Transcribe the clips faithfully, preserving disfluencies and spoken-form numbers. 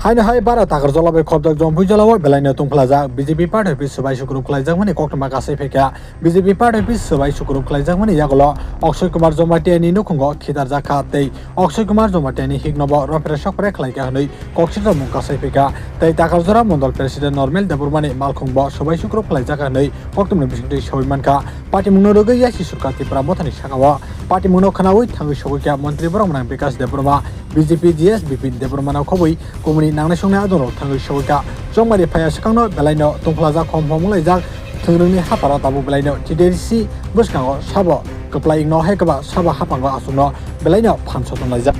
Haino hai bara Takarjala bai Khopjak Jompuijala o belai no tongphlajak B J P party office swbai sukrub khlaijakmani koktwma kasai phaikha. B J P party office swbai sukrub khlaijakmani yagulo Akshay Kumar Jamatia ni nukhungo khitarjakha tei Akshay Kumar Jamatia ni hikno bo rophre sokre khlaikha hwnwi koksirok mung kasai phaikha tei Takarjala Mondol President Normal Debbarma ni malkhung bo swbai sukrub khlaijakha hwnwi koktwmani bisingtwi sawi mankha. Patimungno rwgwi Yasi Sorkar Tipra Mothani sakao patimungno khwnawi thangwi sogwikha Montri Borok Mwnang Bikash Debbarma, B J P G S Bipin Debbarmano khobwi kumuni nangnai songnai adongrok thangwi sogwikha. Chongmari phaiya swkangno belaino tongphlajak, khom khom wnglaijak thwngrwngni haparo tabuk belaino T D C bwskango sabo kwplai wngno hai kwba sabo haphango aswkno belaino phan sotonlaijak.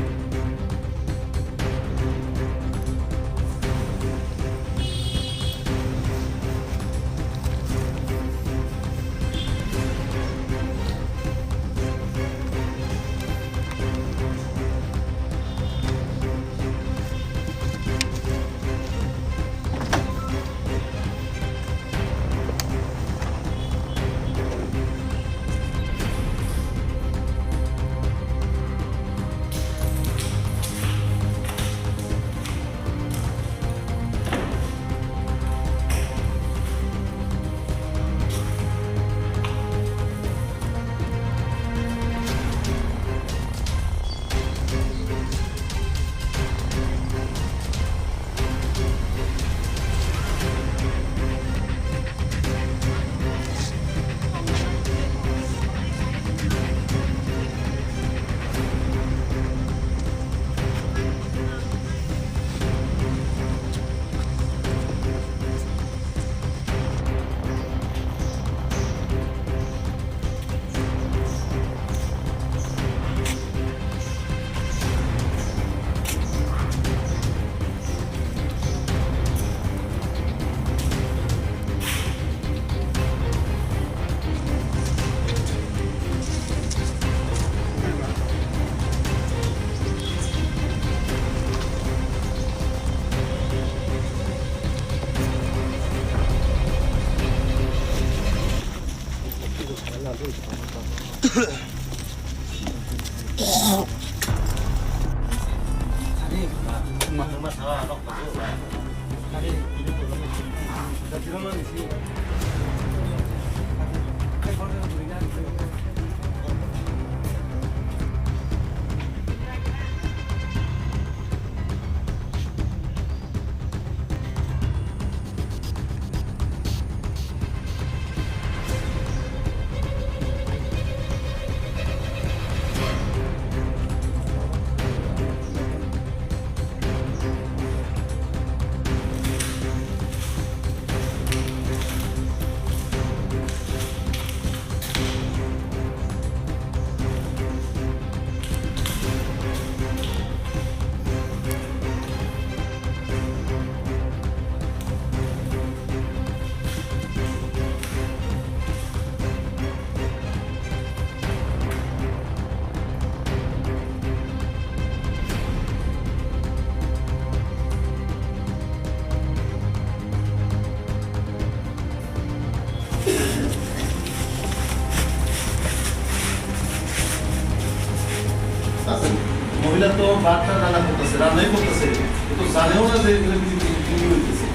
মহিলা তো ভাতটা রান্না করতেছে, রান্নাই করতেছে, কিন্তু জানেও না যে এখানে কিছু কিছু কিছু হইতেছে।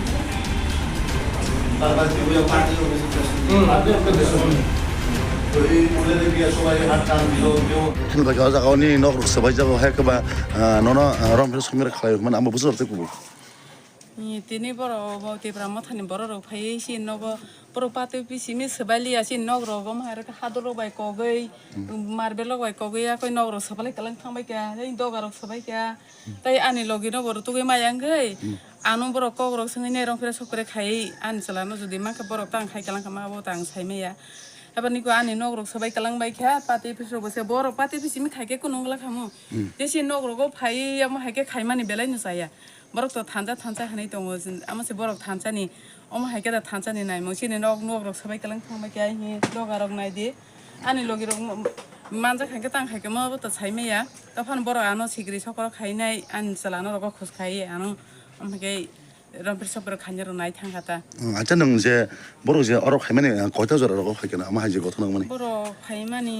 বারবার কেউ তো এই মহিলাদের বিয়ে সবাই হাত টান দিল, কেউ Hwnba khe o jaga oni nok rok swbai jago hai kwba, ah, nono, ah, rom phai sumir khlai hwnmani amo bwswk rok tei kubui. Ni tini borok bo Tipra Mothani borok rok phaiwi si nogo borok patwi bisimi swbai liya si nok rok omo hai rok hador rok bai kogwi marble rok bai kogwi yakoi nok rok swbai kwlwng thangbai kha tei doga rok swbai kha tei ani logi no borok tugwi maya wngwi ano borok kok rok swngwi nai rong phre sok phre khai ani chwla no jodi mankha borok tang khai kwlwng kha ma bo tang sai maya. Abo ni ko ani nok rok swbai kwlwng bai kha patwi bisok bo se borok patwi bisimi khai khe kunu wngla khamu. Jesi nok rogo phai omo hai khe khaimani belai no chaya. Borok to thansa thansa hinui tongo, amo se borok thansani, omo hai khe da thansani naimung chini nok, nok rok swbai kwlwng thangbai khe ai hi doga rok nai di. Ani logi rok manjak hai khe tang hai khe mo bo to sai maya. Tophano borok ano sikri sokro khainai ani chwla no rogo khus khai ano omo hai khe. Rompir sokbrok khaina rok nai thang kha ta. Hmm, acha nwng je borok je oro khaimani, ah, koita jora rogo khai khe na, ama hai je gothon wngmani? Borok khaimani,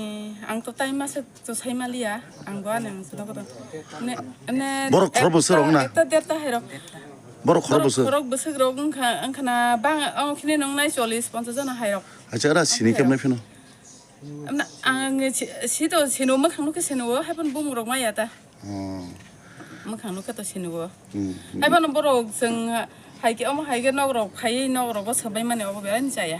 ang to tai masa to sai maliya, ang bo ani ang sado koto. Ne, ne, borok khorokbo ekta, sero wngna? Ekta derta hai rok. Borok khorok bwswk? Khorok bwswk rok wngkha, wngkha na bang, o khini nungnai chollish ponchash jona hai rok. Acha, ara sini kemnai phino? Amna, ang si, si to sino, mwkhang nukhe sino, hai phano bumung rok maya ta. Oh. Mwkhang nukhe to sino. Hmm. Hai phano borok chwng hai khe, omo hai khe nok rok phai, nok rogo swbai mani obo belai ni chaya.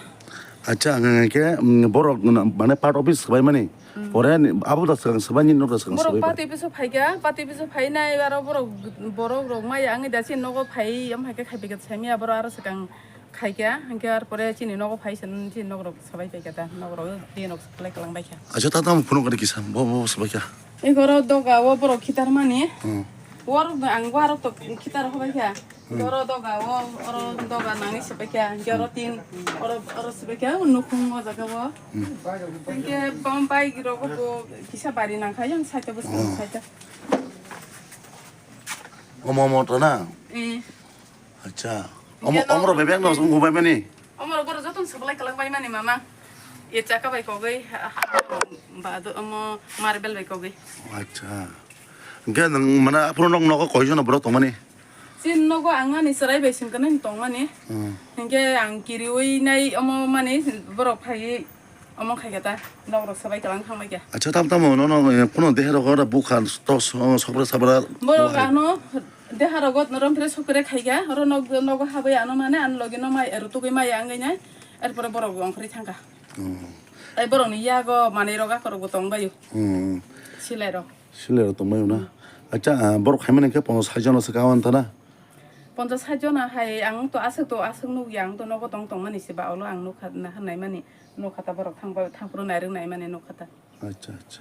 Acha, ang, ang khe, mm, borok na, mane part office swbai mani. Hmm. Pore ni, abo da swkang swbai ni, nok da swkang borok swbai. Party bisu phai kha, party bisu phai nai, aro borok, borok rok maya ang da si nogo phai, omo hai khe khai bai kha sai maya borok aro swkang. Khaikha, hinkhe ar pore chini nogo phai se, chini nok rok sabai paikha ta, nok rok twi nok saklai kwlang baikha. Acha, ta tamo phunuk gari kisa, bo, bo sabaikha. Eko oro doga o borok khitar mani. Hmm. Oro ang bo aro to khitar hobaikha. Hmm. Oro doga o, oro doga nangwi sabaikha, hinkhe oro tin, oro, oro sabaikha, o nukhung o jaga o. Hmm. Hinkhe bom bai rok bo kisa bari nangkha, yang saita bwswk saita. Omo, omo to na? Eh. Acha. Omo, omro bebek no sung bai mani. Omro boro joton sablai kwlang bai mani mama. E chaka bai kogwi, ha, ha, ba do omo marble bai kogwi. Acha. Ge nang mana aphuru nok nogo koi jono borok tongmani? Chin nogo ang ani chwrai bai sing kanai tongmani. Hmm. Hinkhe ang kiriwi nai omo mani borok phaiwi. Omo khai khe ta, nok rok sabai kwlang thang bai khe. Acha, tam tamo no, no, eh, kuno deha rogo ora bukha to so-, sokra sabra. Borok ano deha rogo rom phre sokre khai khe, oro nok, nogo habai ano mane, ano logi no mai, eru tugui mai ang nai, er pore borok ong khri thang kha. Hmm. Ai borok ni yago manwi rok akorok bo tong bai o. Hmm. Silai rok. Silai rok tong bai o na. Hmm. Acha, ah, borok khai mani khe ponchash sait jona se kawan thana. Ponchash sait jona hai ang to aswk to aswk nuk ya, ang to nogo tong tong mani se ba olo ang nuk kha na nai mani. Nukha ta borok thang, thang phuru nairwk nai mani nukha ta. Acha, acha.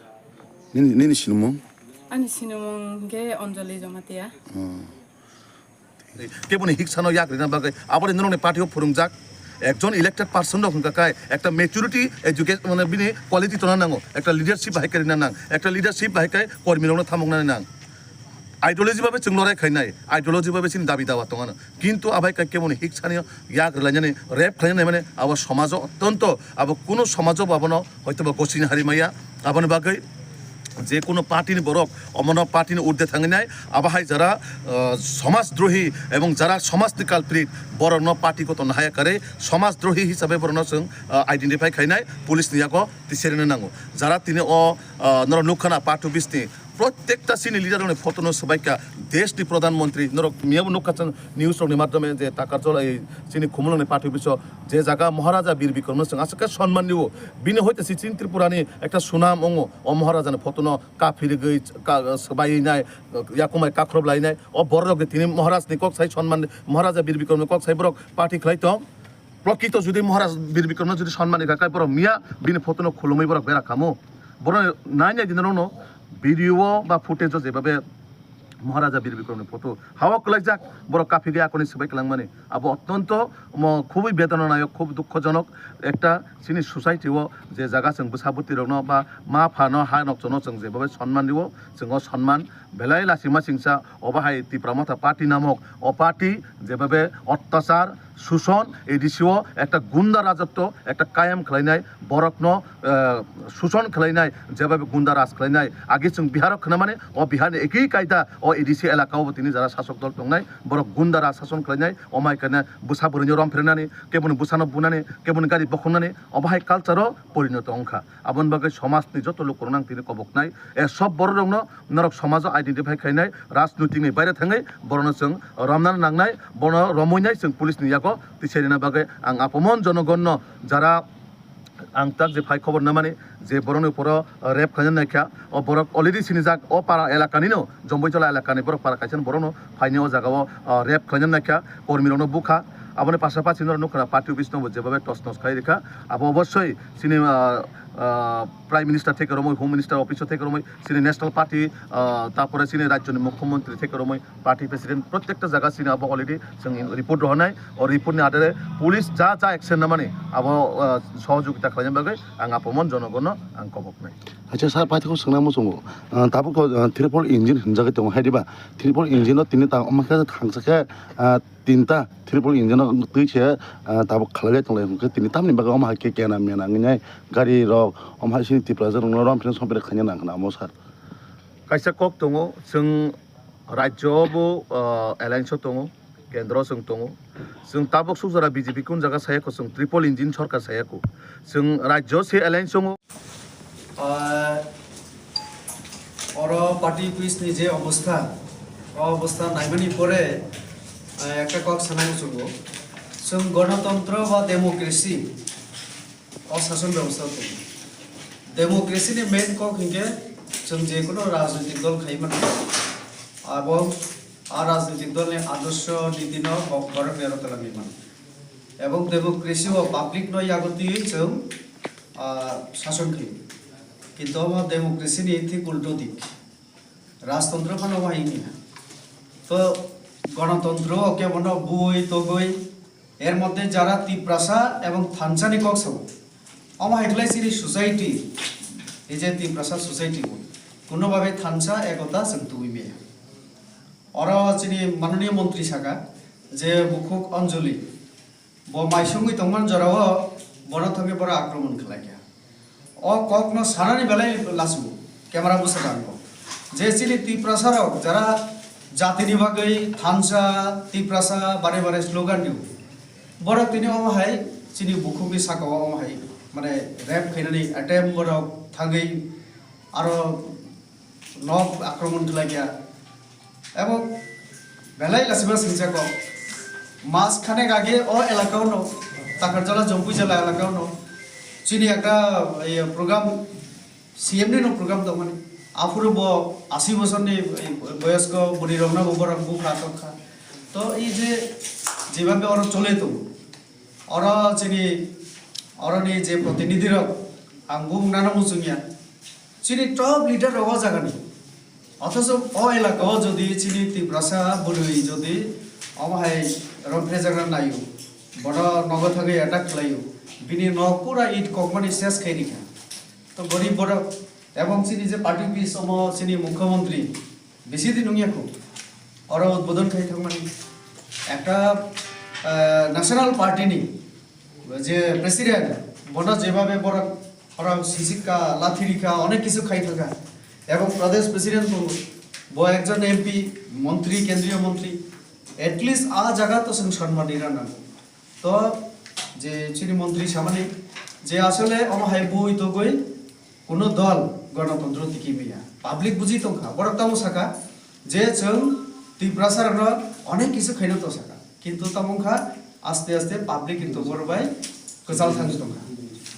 Nini, nini sinimung? Ani sinimung hwnkhe Anjali Jamatia. Oh. Keboni hiksano yak rina bagwi aboni norokni party o phwrwngjak ekjon elected person rok hwnkha khe ekta maturity education mane bini quality tona nango, ekta leadership bahai khe rina nang, ekta leadership bahai khe kormi rokno thamoknani nang. Ideology babe chwng lorai khainai, ideology babe chini dabi dawa tongano. Kintu abai khe keboni hiksani yak rwlainani, rape khlainani mane abo somajo ottonto abo kunu somajo bo abono hoytoba gosini hari maya. Aboni bagwi je kunu party ni borok omono party ni urde thanginai, abo hai jara, ah, somaj drohi ebong jara somaj ni culprit borokno party kotorno haya kare somaj drohi hisabe borokno chwng, ah, identify khainai police ni yago tisirina nango. Jara tini o, ah, norok nukha na part two bisni Protekta chini leader rokni photo no swbaikha, desh ni pradhan mantri, norok miyabo nukha chwng news rokni madhyome je Takarjala ei chini Khumulwngni party office o je jaga Maharaja Bir Bikram no chwng aswk khe sonman rio, bini hoite si chini Tripura ni ekta sunam wngo, o Maharaja ni photo no kaphirigwi ka-, swbaiwi nai, yakumai kakhrob lainai, o borok rok tini Maharaj ni kok sai sonman, Maharaja Bir Bikram ni kok sai borok party khlai tong. Prokrito jodi Maharaj Bir Bikramno jodi sonmani kha, kai borok miya bini photo no khulumui borok bera kamo. Borok nai nai dinarokno video o ba footage o jebabe Maharaja Bir Bikramni photo hawa kwlaijak, borok kaphigwi akoni swbai kwlangmani. Abo ottonto mo khubui bedonanayok, khub dukhojonok ekta chini society o je jaga chwng bwsa bwtwi rokno ba ma phano ha nokchono chwng jebabe sonman rio, chwng o sonman belai lachima singsa obo hai Tipra Motha party namok o party jebabe ottachar, suson, A D C o ekta gunda rajotwo, ekta kayam khlainai, borokno, eh, suson khlainai, jebabe gunda raj khlainai. Agi chwng Bihar o khwnamani, o Bihar ni ekhi kaida o A D C elaka o bo tini jara sasok dol tongnai, borok gunda raj sason khlainai, omai kainai bwsa bwrwino rom phrenani, keboni bwsano bunani, keboni gari bokhoknani, obo hai culture o porinoto wngkha. Aboni bagwi somajni joto lukurokno ang tini koboknai. E sob bororokno norok somajo identify khainai, rajnitikni baire thangwi borokno chwng romna nangnai, bono romwinai chwng police ni yago tisai rina bagwi ang apomon jonogonno jara ang tak je phai khobor namani je borokni uporo rape khlaina naikha, o borok already sinijak o para elakanino, Jomboijola elakani borok para kaisa borokno phaini o jagao, o, rape khlaina naikha, kormirokno bukha. Aboni pasapasi norok nukha party office no bo jebabe tos nos khai rikha. Abo obosoi chini, ah, ah, Prime Minister theke romwi, Home Minister office o theke romwi, chini National Party, ah, tapore chini rajyoni Mukhyamantri theke romwi, party president, protekta jaga chini abo already chwng report rohornai. O report ni adare police ja ja action namani abo, ah, sohojogita khlaina bagwi ang apomon jonogonno ang koboknai. Acha sir, paithakgo swngna muchungo. Ah, tabuk, ah, triple engine hinjagwi tongo hai diba? Triple engine no tini ta omo khe thangsa khe, ah, tinta triple engine no twi se, ah, tabuk khlailai tonglai hwnkhe tini tamni bagwi omo hai khe kena mena wngwi nai gari rok omo hai sini Tiprasa rokno rom phino sompre khaina nang khna omo sir. Kaisa kok tongo, chwng rajyo bo, ah, alliance o tongo, Kendro chwng tongo. Chwng tabuk suk jora B J P kun jaga saya kho, chwng triple engine sorkar saya kho. Chwng rajyo se alliance tongo. Ah, oro party office ni je obostha, o obostha naimani pore, ah, ekta kok sanai muchungo. Chwng gonotontro ba democracy o sason bebostha tongo. Democracy ni main kok hinkhe chwng je kono rajnitik dol khai mano. Abo a rajnitik dol ni adorsho niti no bo-, borok ni aro twlangwi mano. Ebong democracy o public no yago twiwi chwng, ah, sason khlaio. Kintu omo democracy ni thik ulto dik. Rajtantro phano omo hai wngya. To gonotontro o kebono bui togwi, er moddhe jara Tiprasa ebong thansa ni kok sao. Omo hai khlai chini society, ei je Tiprasa society bo, kuno babe thansa ekota chwng tubui maya. Oro chini mananiya montri saka je bukhuk Anjali, bo maisongwi tongmani jorao bono thangwi bono akromon khlaikha. O kokno sanani belai lasu, camera bwskango. Je chini Tiprasa rok jara jatini bagwi thansa, Tiprasa bare bare slogan rio. Borok tini omo hai chini bukhukni sakao omo hai mane rape khainani attempt borok thangwi aro nok akromon khlaikha. Ebo belai lachima singcha kok. Mas khanek age o elakao no, Takarjala Jompuijala elakao no chini ekta, eh, program, C M ni no program tongmani. Aphuru bo asi bosor ni, eh, boyosko bwrwi rok no bo borok bupha tongkha. To ei je jebhabe oro chole tongo. Oro chini, oroni je protinidhi rok, ang bumung nano muchungya. Chini top leader rok o jagani. Othocho o elaka o jodi chini Tiprasa bwrwi jodi omo hai romphrejakna naio, bono nogo thangwi attack khlaio, bini nok pura it kokmani ses khai rikha. To gorib borok, ebong chini je party office omo chini mukhyamantri, bisi din wngya kho, oro udbodon khai thangmani. Ekta, eh, national party ni je president, bono jebhabe borok, borok sisika, lathi rikha, onek kisu khai thangkha. Ebong pradesh president bo, bo ekjon M P, montri, kendriyo montri, at least a jaga to chwng sonman rina nango. To je chini montri samani je asole omo hai bui togwi kuno dol gonotontro tiki maya. Public buji tongkha, borok tamo saka je chwng Tiprasa rokno onek kisu khaino to saka. Kintu tamo wngkha aste aste public ni tongmor bai kwchal thangwi tongkha.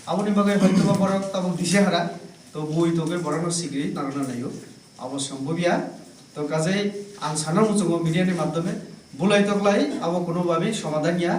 Aboni bagwi hoytoba borok tamo dise hara to bui togwi borokno sigri narwkna naio. Abo sombobya. To kajai ang sana muchungo media ni madhyome bulai toklai abo kuno babi somadan ya.